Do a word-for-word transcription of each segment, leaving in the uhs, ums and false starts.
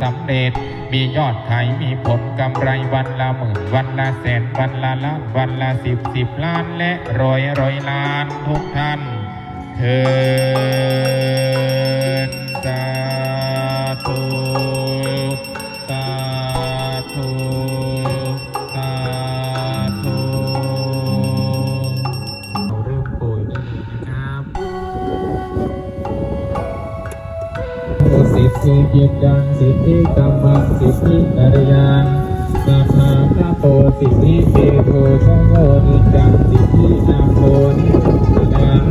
สำเร็จ มียอดขาย มีผลกำไรวันละหมื่น วันละแสน วันละล้าน วันละสิบ สิบล้าน และร้อยร้อยล้าน ทุกท่านเทอญ สาธุ สาธุ สาธุ เราเริ่มโปรยได้เลยนะครับ Siddhikiccaṃ siddhikammaṃ siddhikariyaṃ, tathāgato siddhitejo jayo niccaṃ siddhilābho nirantaraṃ.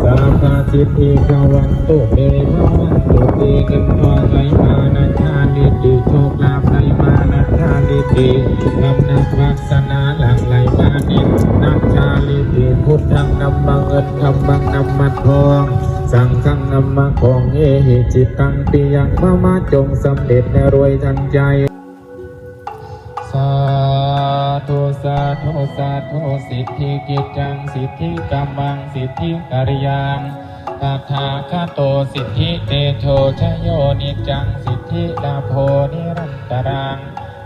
Sabbasiddhi bhavantu me bhavantu te. เงินทองไหลมานะชาลิติ โชคลาภไหลมานะชาลิติ อำนาจวาสนาหลั่งไหลมานินะชาลิติ พุทธัง nammaṃ เงิน dhammaṃ น้ำมันทอง saṅghaṃ น้ำมันของ ehi cittaṃ piyaṃ mama จงสำเร็จและรวยทันใจ Sādhu sādhu sādhu. Siddhikiccaṃ siddhikammaṃ siddhikariyaṃ, tathāgato siddhitejo jayo niccaṃ siddhilābho nirantaraṃ.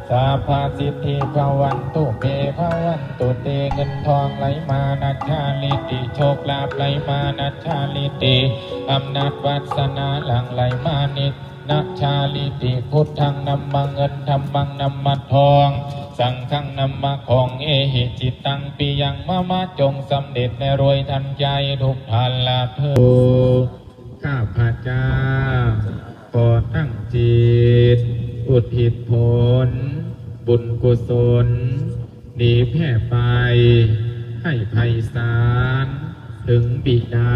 Sabbasiddhi bhavantu me bhavantu te. เงินทองไหลมานะชาลิติ โชคลาภไหลมานะชาลิติ อำนาจวาสนาหลั่งไหลมานินะชาลิติ พุทธัง น้ำมันเงิน dhammaṃ น้ำมันทอง saṅghaṃ น้ำมันของ ehi cittaṃ piyaṃ mama จงสำเร็จและรวยทันใจทุกท่านละเถิด ข้าพเจ้าขอตั้งจิตอุทิศผลบุญกุศลนี้แผ่ไปให้ไพศาลถึงบิดา